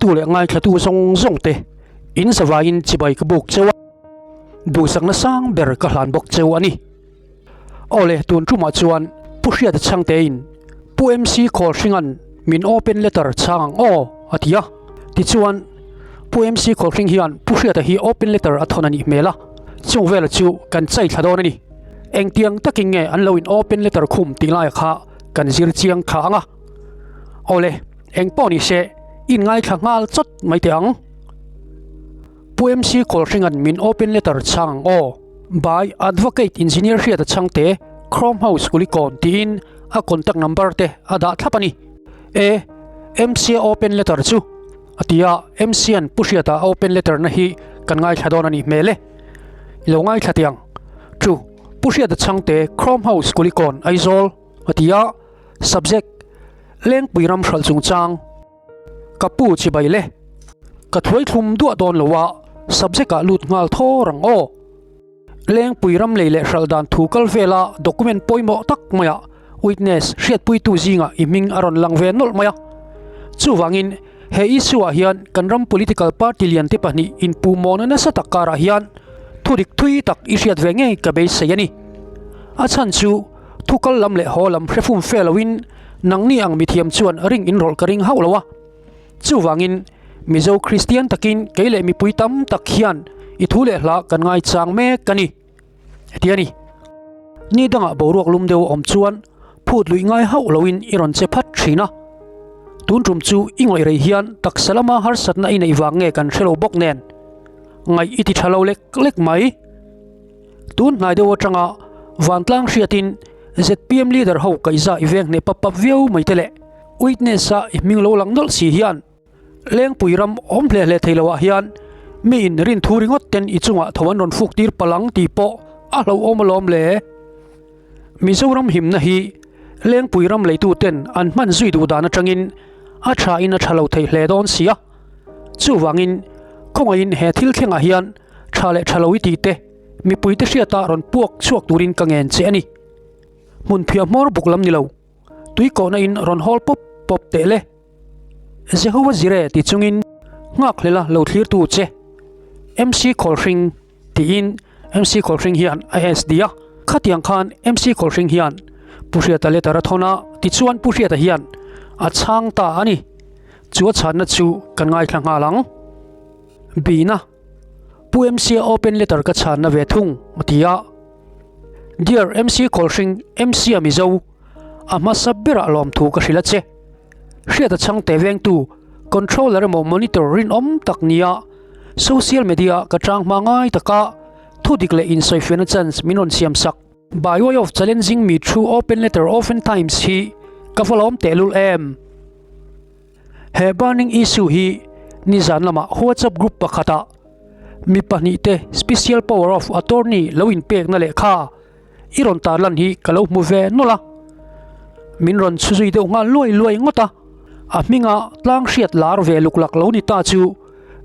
Thlirtu leh ngaithlatu zawng zawng te in zavaiin chibai ka buk cheu a, duhsakna sang ber ka hlan bawk cheu a ni. Awle, tun tumah chuan Pu Hriata Chhangtein Pu MC Khawlhringa'n min open letter chhang ang aw a ti a. Tichuan, Pu MC Khawlhring hian Pu Hriata hi open letter a thawn a nih hmel a, chung vela chu kan chai thla dawn a ni. Engtiang takin nge an lo in open letter khum tih laia kha kan zir chiang thla ang a. Awle, eng pawh ni se, in ngaithla nghal chawt mai teh ang. Pu MC Kawlhringa'n min open letter chhang ang aw. By Advocate Engineer Hriata Chhangte, Chrome House Kulikawn tiin a contact number te a dah thlap a ni. E, MC a open letter chu a ti a, MC-a'n Pu Hriata a open letter na hi kan ngaithla dawn a nih hmel e. I lo ngaithla teh ang. Chu, Pu Hriata Chhangte, Chrome House Kulikawn, Aizawl a ti a, Subject, Lengpui ram hralh chungchang. Ka pu chibai le. Ka thuai thlum duah dawn lo a, subject ah lut nghal thaw rang aw. Lengpui ram lei leh hralh dan thu kal vela document pawimawh tak maiah witness hriatpuitu zingah i hming a rawn lang ve nawlh mai a. Chuvangin he issue ah hian kan ram political party lian te pahnih inpuhmawhna nasa tak karah hian thudik thui tak i hriat ve ngei ka beisei a ni. A chhan chu thu kal lam leh haw lam hre fum fe loin Nangni ang mithiam chuan ring inrawlh ka ring hauh lo a. Chuvangin, Mizo Kristian takin kei leh mipui tam tak hian i thu leh hla kan ngaichang mek a ni. Heti a ni. Ni dangah boruak lum deuh a awm chuan phut luih ngai hauh loin i rawn che phat thin a. Tun tum chu i ngawih rei hian taksa lama harsatna i neih vang nge kan hre lo bawk nen ngaih i ti tha lo lek lek mai. Tun hnai deuh atanga vantlang hriatin zpm leader ho kaihza i veng hneh pap pap viau mai te leh witness a i hming lo lang nawlh si hian Lengpui ram awm hle hle thei loah hian mi in rin thu ringawt ten i chungah tho an rawn fuk tir palh ang tih pawh a hlauhawm alawm le. Mizoram himna hi Lengpui ram leitu ten an hman zui duh dan atangin a tha in a tha lo thei hle dawn sia. Chuvangin khawngaihin he thil thlengah hian tha leh tha lo i tih te Mipuite hriata rawn puak chhuak turin ka ngen che a ni. Hmun phiah hmawr buk lam ni lo, tui kawhna in rawn hawl pawp pawp teh le. Jehovah Jireh ti chungin nghak hlela lo thlirtu che. MC Khawlhring tiin MC Khawlhring hian a SD a. Khatiang khan MC Khawlhring hian Pu Hriata letter a thawn a, tichuan Pu Hriata hian a chhang ta a ni. Chu a chhanna chu kan ngaithla nghal ang. Bina. Pu MC a open letter ka chhanna ve thung a ti a. Dear MC Khawlhring, MC a Mizo, a hmasa berah lawmthu ka hrilh a che. Hriata chhangte vengtu, controller emaw monitor rinawm tak nia social media ka chang hma ngai taka thudik leh insawifiahna chance min rawn siam sak. By way of challenging me through open letter often times hi ka va lawm tehlul em. He burning issue hi nizan lamah WhatsApp group pakhatah mi pahnihte special power of attorney lo inpekna lehkha i rawn tarlan hi ka lo hmu ve nawlh a. Min rawn chhu zui deuh nghal luai luai ngawt a, a hminga tlang hriat lar ve luk lak lo ni ta chu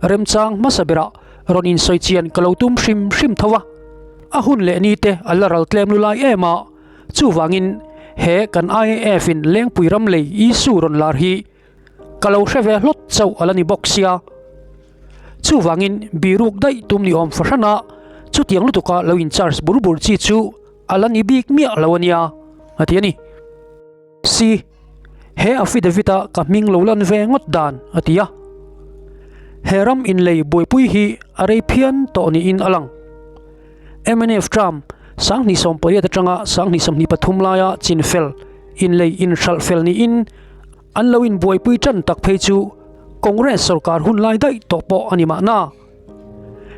remchang hmasa berah rawn insawi chian ka lo tum hrim hrim tho a. A hun leh ni te a la ral tlem lu lai em a. Chuvangin he kan IAF in Lengpui ram lei issue rawn lar hi ka lo hre ve hlawt chauh a la ni bawk sia. Chuvangin biruk daih tum ni awm fahran a chutiang lutuka lo in charge bur bur chi chu a la ni bik miah lo a nia, a ti a ni. Si, he affidavit a ka hming lo lan ve ngawt dan, a ti a. He ram inlei buaipui hi a rei phian tawh niin a lang. Mnf term 2018 atanga 2023 laia chinfel inlei inhralh fel niin an lo inbuaipui tan tak phei chu Congress sorkar hun lai daih tawh pawh a ni mahna.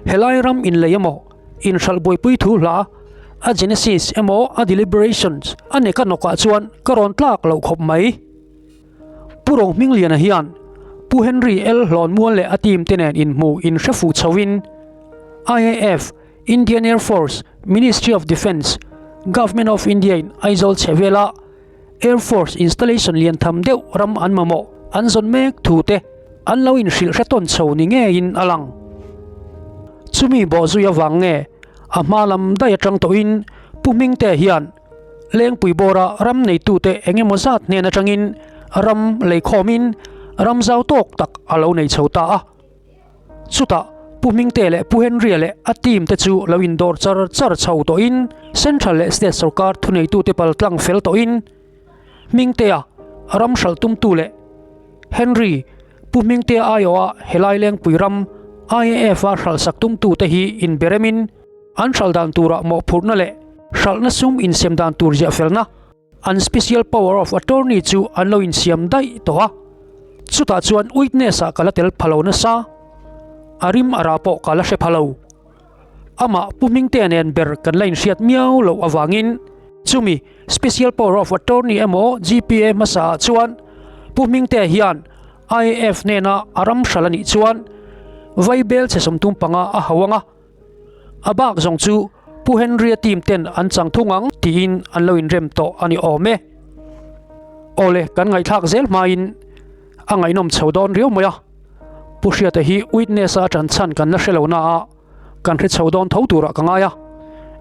Helai ram inlei emaw inhralh buaipui thu hla a genesis emaw a deliberations a nek a nawkah chuan ka rawn tlak loh khawp mai. Pu Rohmingliana hian Pu Henry L Hlawnmual leh a team te nen inhmu inhre fuh chhoin IAF, Indian Air Force, Ministry of Defence, Government of India in Aizawl chhe vela Air Force installation lian tham deuh ram an mamawh an zawn mek thu te an lo inhrilh hre tawn chho ni ngeiin a lang. Chumi bawhzui avang nge a hma lam daih atang tawhin Pu Hmingte hian Lengpui bawra ram neitute eng emaw zat hnen atangin ram lei khawmin ram zau tawk tak a lo nei chho ta a. Chutah Pu Hmingtea leh Pu Henry-a leh a team te chu lo indawr char char chho tawhin Central leh State sawrkar thuneitute paltlang fel tawhin Hmingtea ram hralh tumtu leh Henry Pu Hmingtea aiawha helai Lengpui ram IAF-a hralhsak tumtute hi inberemin an hralh dan turah mawhphurhna leh hralhna sum insem dan tur ziah felna An special power of attorney chu an lo insiam daih tawh a, chutah chuan witness ah ka la tel pha lo nasa, a rim a ra pawh ka la hre pha lo. Amah Pu Hmingtea nen ber kan la inhriat miau loh avangin chumi special power of attorney emaw GPA hmasa ah chuan Pu Hmingtea hian IAF hnena a ram hral a nih chuan Vaibel chhe 35 a hau ang a, A bak zawng chu Pu Henry-a team ten an chang thung ang tiin an lo inrem tawh a ni awm e. Awle, kan ngaihthlak zel hmain a ngaihnawm chho dawn riau mai a. Pu Hriata hi witness-a a ṭan chhan kan la hre lo na a, kan hre chho dawn tho turah ka ngai a.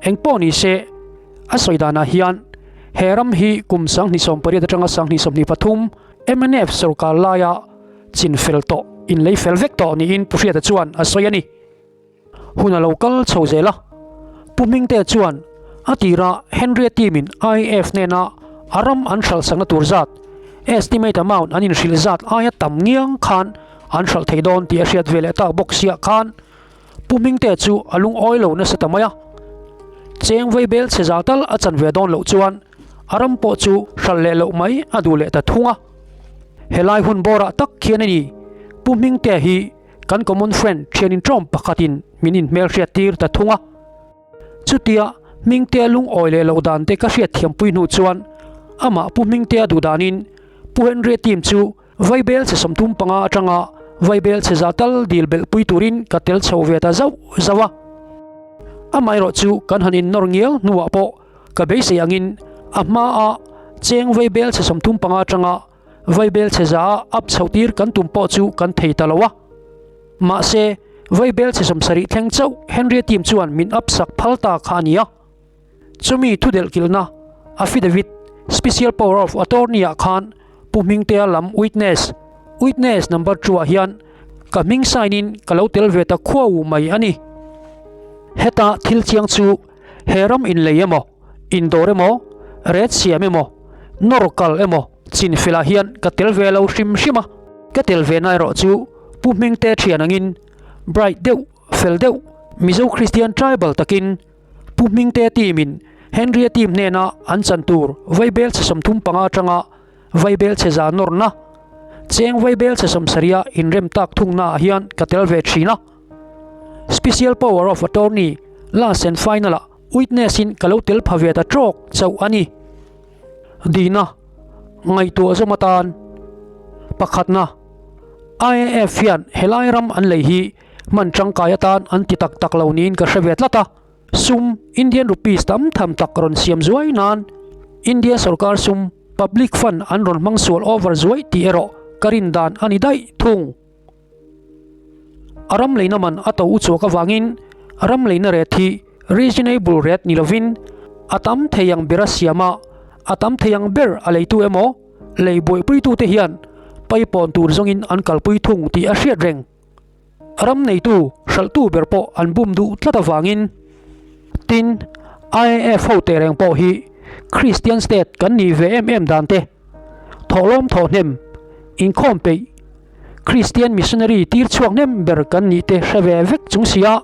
Engpawh ni se, a sawi danah hian he ram hi kum 2018 atanga 2023 mnf sorkar laia chin fel tawh, inlei fel vek tawh niin Pu Hriata chuan a sawi a ni. Hun a lo kal chho zel a, Pu Hmingtea chuan a tira Henry-a team-in IAF hnena a ram an hralhsakna tur zat, estimate amount, an inhrilh zat aia tam ngiang khan an hralh thei dawn tih a hriat ve leh tak bawk siah khan Pu Hmingtea chu a lungawi lo nasa ta mai a. Cheng vaibel chhe za tal a chan ve dawn loh chuan a ram pawh chu hralh leh loh mai a duh leh ta thung a. Helai hun bawrah tak khian a ni Pu Hmingtea hi Kan common friend thian inṭawm pakhatin min inhmelhriat tir ta thung a. Chutia Hmingtea lungawi leh loh dan te ka hriat thiampui hnu chuan amah Pu Hmingtea duh danin Pu Henry-a team chu Vaibel chhe 35 atanga Vaibel chhe za tal dil belhpui turin ka tel chho ve ta zauh zauh a. Amaherawh chu kan han innawr ngial hnuah pawh ka beisei angin a hmaa cheng Vaibel chhe 35 atanga Vaibel chhe za a up chhoh tir kan tum pawh chu kan thei ta lo a. Mahse, Vaibel chhe 70 thleng chauh Henry-a team chuan min up sak phal ta kha a ni a. Chumi thudelh kilhna affidavit, special power of attorney ah khan Pu Hmingtea lam witness, witness number two ah hian ka hming sign in ka lo tel ve ta khuau mai a ni. Heta thil chiang chu he ram inlei emaw, indawr emaw, ret siam emaw, nawr kal emaw, Chinfelah hian ka tel ve lo hrim hrim a, ka tel ve na erawh chu Pu Hmingte thian angin bright deuh, fel deuh, Mizo Kristian tribal takin Pu Hmingte team in Henry-a team hnena an chan tur Vaibel chhe 35 atanga Vaibel chhe za nawrna, cheng Vaibel chhe 70 a inrem tak thungna ah hian ka tel ve thin a. Special Power of Attorney last and final ah witness in ka lo tel pha ve ta trawk chauh a ni. Dina, Ngaihtuah zawm atan pakhatna, IAF hian helai ram an lei hi hman tangkai atan an ti tak tak lo niin ka hre ve tlat a, sum, Indian rupees, tam tham tak rawn siam zuai nan India sorkar sum, public fund, an rawn hmang sual over zuai tih erawh ka rin dan a ni daih thung. A ram leina man a to uchuak avangin ram leina rate hi reasonable rate ni lovin a tam thei ang bera siama a tam thei ang ber a leitu emaw lei buaipuitute hian paipawn tur zawngin an kalpui thung tih a hriat reng. Ram neitu hralhtu ber pawh an bum duh tlat avangin tin IAF ho teh reng pawh hi Christian state kan nih ve em em dan te thawhlawm thawhhnem inkhawm peih Kristian missionary tir chhuak hnem ber kan nih te hre ve vek chung si a,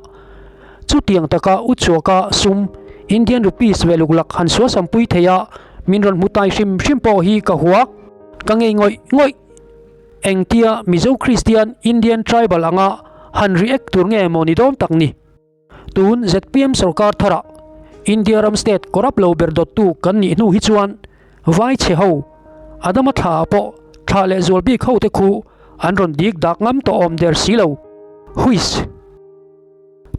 chutiang taka u chhuaka sum Indian rupees ve luk lak han sual sampui thei a min rawn hmu tai hrim hrim pawh hi ka hua ka ngei ngawih ngawih. Engtia Mizo Kristian Indian tribal anga han react tur nge maw ni dawn tak ni? Tun zpm sorkar tharah India ram state corrupt lo ber dawttu kan nih hnu hi chuan vai chhe ho, Adama thla ah pawh thlah leh zual bik ho te khu an rawn dik dak ngam tawh awm der si lo. Huiss.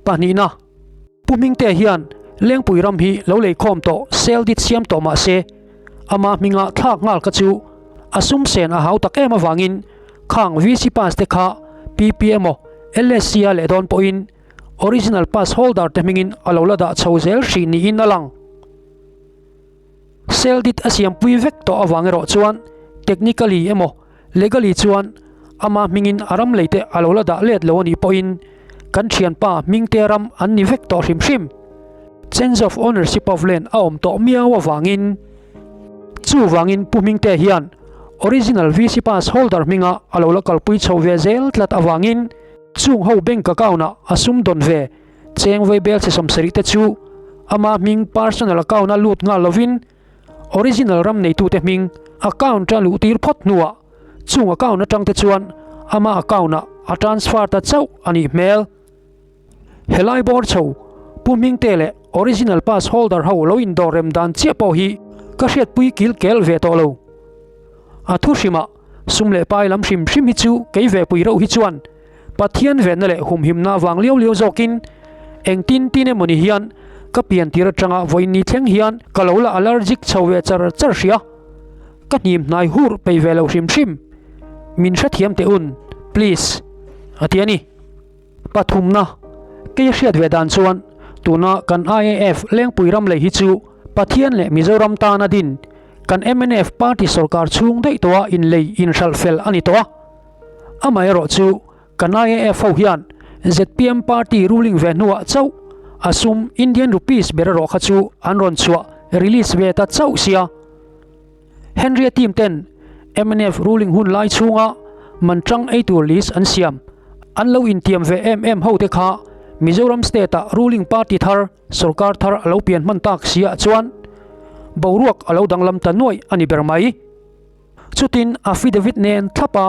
Pahnihna, Pu Hmingtea hian Lengpui ram hi lo leikhawm tawh sel dit siam tawh mah se ama hminga thlak nghal kha chu a sum sen a hau tak em avangin khang VC pass te kha PP emaw LSC a leh dawn pawhin Original pass holder te hmingin a lo la dah chho zel hrih niin a lang. Sell deed a siampui vek tawh avang erawh chuan technically emaw legally chuan. Ama hmingin a ram leite a lo la dah let lo a nih pawhin kan thianpa Hmingtea ram an ni vek tawh hrim hrim. Change of ownership of land a awm tawh miau avangin. Chuvangin Pu Hmingtea hian original VC pass holder hminga a lo la kalpui chho ve zel tlat avangin chung ho bank account ah a sum dawn ve cheng vei bel chhe sawmsarih te chu ama hming personal account a lut nghal lovin original ram neitute hming account a luhtir phawt hnuah chung account atang te chuan ama account ah a transfer ta chauh a nih hmel. Helai bawr chho Pu Hmingte leh original pass holder ho lo indawr rem dan chiah pawh hi ka hriatpui kil kel ve tawh lo. A thu hrimah sum leh pai lam hrim hrim hi chu kei ve pui reuh hi chuan Pathian venna leh humhimna vang liau liau zawkin engtin tin emawni hian ka pian tir atanga vawiin ni thleng hian ka lo la allergic chho ve char char hria. Ka hnim hnai hur peih ve lo hrim hrim. Min hrethiam teh un, please, a ti a ni. Pathumna, kei a hriat ve dan chuan tuna kan IAF Lengpui ram lei hi chu Pathian leh Mizoram tana din kan mnf party sorkar chhung daih tawha inlei inhralh fel a ni tawh a. Amaherawh chu kan IAF ho hian zpm party ruling ve hnuah chauh a sum Indian rupees ber erawh kha chu an rawn chhuah release ve ta chauh sia. Henry-a team ten mnf ruling hun lai chhunga man tang ei tur list an siam an lo intiam ve em em ho te kha Mizoram state ah ruling party thar sorkar thar a lo pian hman tak si ah chuan boruak a lo danglam ta nuaih a ni ber mai. Chutin affidavit nen thlapa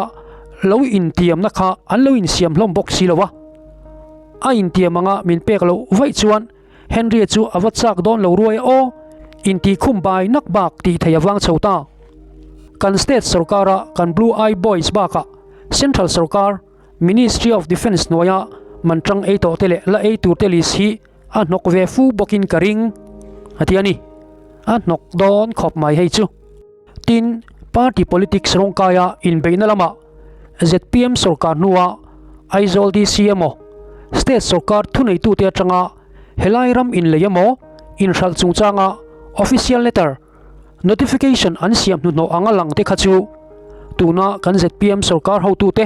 lo intiamna kha an lo insiam hlawm bawk si lo a, a intiam anga min pek loh vaih chuan Henry-a chu a va chak dawn lo ruai aw, intih khum bai nak bak tih thei a vang chho ta. Kan state sorkara kan Blue Eye Boys bakah Central sorkar Ministry of Defence hnuaia man tang ei tawh te leh la ei tur te list hi a hnawk ve fu bawkin ka ring, a ti a ni. A hnawk dawn khawp mai hei chu. Tin, party politics rawngkaia inbeihna lamah zpm sorkar hnua Aizawl DC emaw, state sorkar thuneitute atanga helai ram inlei emaw inhralh chungchanga official letter, notification an siam hnuhnawh anga lang te kha chu tuna kan zpm sorkar hotute,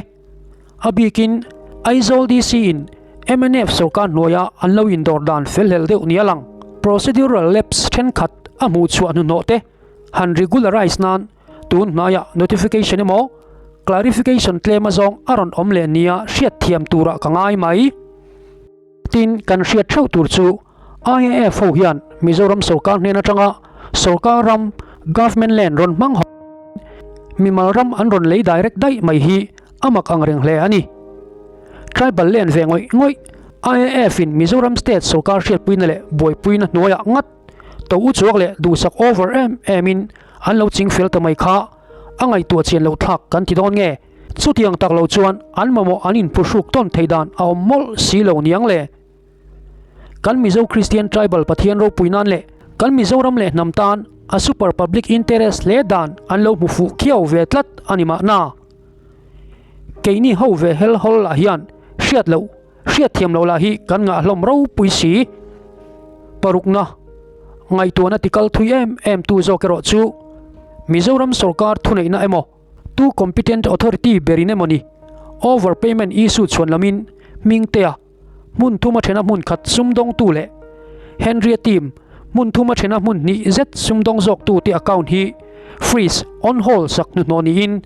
a bikin Aizawl DC in mnf sorkar hnuaia an lo indawr dan felhlel deuh nia lang procedural lapse thenkhat a hmuhchhuah hnuhnawh te han regularize nan tun hnaiah notification emaw clarification tlem azawng a rawn awm leh nia hriat thiam turah ka ngai mai. Tin, kan hriat theuh tur chu IAF ho hian Mizoram sorkar hnen atanga sorkar ram government land rawn hmang ho mimal ram an rawn lei direct daih mai hi a mak ang reng hle a ni. Tribal land ve ngawih ngawih IAF in Mizoram state sorkar hriatpuina leh buaipuina hnuaiah ngat To u chuak leh duhsak over em em in an lo ching fel ta mai kha a ngaihtuah chian loh thlak kan ti dawn nge? Chutiang tak lo chuan an mamawh an inphuhruk tawn theih dan a awm mawlh si lo niang le. Kan Mizo Kristian Tribal Pathian ropui nan leh kan Mizoram leh hnam tan a super public interest hle dan an lo hmu fuh khiau ve tlat a ni mahna. Keini ho ve hel hawl lah hian hriat loh Hriatthiam loh lah hi kan ngah hlawm ropui si. Parukna, ngaihtuahna tikal thui em em tu zawk erawh chu Mizoram sorkar thuneihna emaw, tu competent authority berin emaw ni, overpayment issue chhuan lamin Hmingtea, hmun thuma thena hmun khat sumdawngtu leh Henry-a team, hmun thuma thena hmun hnih zet sumdawng zawktu te account hi freeze, on hold, sak hnuhnawh niin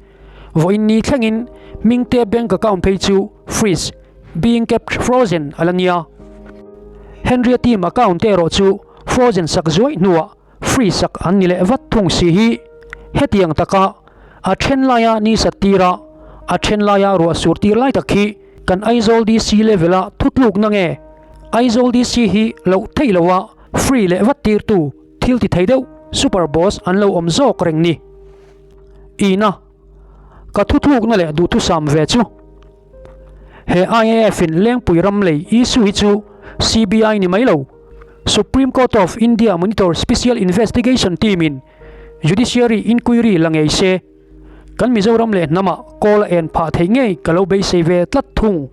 Vawiin ni thlengin Hmingtea bank account phei chu freeze, being kept frozen, a la nia. Henry-a team account te erawh chu frozen sak zuaih hnuah freeze sak an ni leh vat thung si hi. Hetiang taka a then laia ni sat tira a then laia ruah sur tir lai tak hi kan Aizawl DC level-a thutlukna nge Aizawl DC hi loh theih loha free leh vat tirtu thil ti thei deuh super boss an lo awm zawk reng ni. Ina, ka thuthlukna leh duhthusam ve chu. He IAF in Lengpui ram lei issue hi chu CBI ni mai lo, Supreme Court of India Monitor Special Investigation Team in Judiciary Inquiry la ngei se, kan Mizoram leh hnamah kawl a en phah theih ngei ka lo beisei ve tlat thung.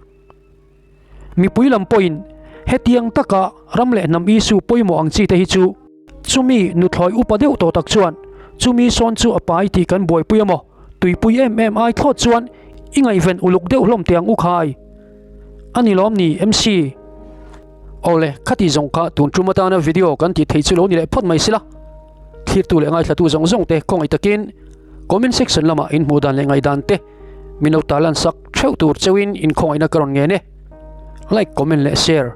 Mipui lam pawhin hetiang taka ram leh hnam issue pawimawh ang chi te hi chu chumi nuthlawi upa deuh tawh tak chuan chumi sawn chu a pai tih kan buaipui a maw? Tuipui em em ai thlawt chuan. I ngaihven uluk deuh hlawm teh ang u khai. A ni lawm ni MC? Awle, khati zawng kha tun tum atana video kan tih theih chu lo ni leh phawt mai sila. Thlirtu leh ngaithlatu zawng zawng te khawngaih takin comment section lamah in hmuh dan leh ngaihdan te min lo tarlan sak theuh tur cheuhin in khawngaihna ka rawn ngen e. Like, comment leh share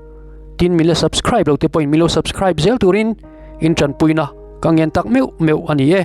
tin min la subscribe lo te pawhin min lo subscribe zel turin in tanpuina ka ngen tak meuh meuh a ni e.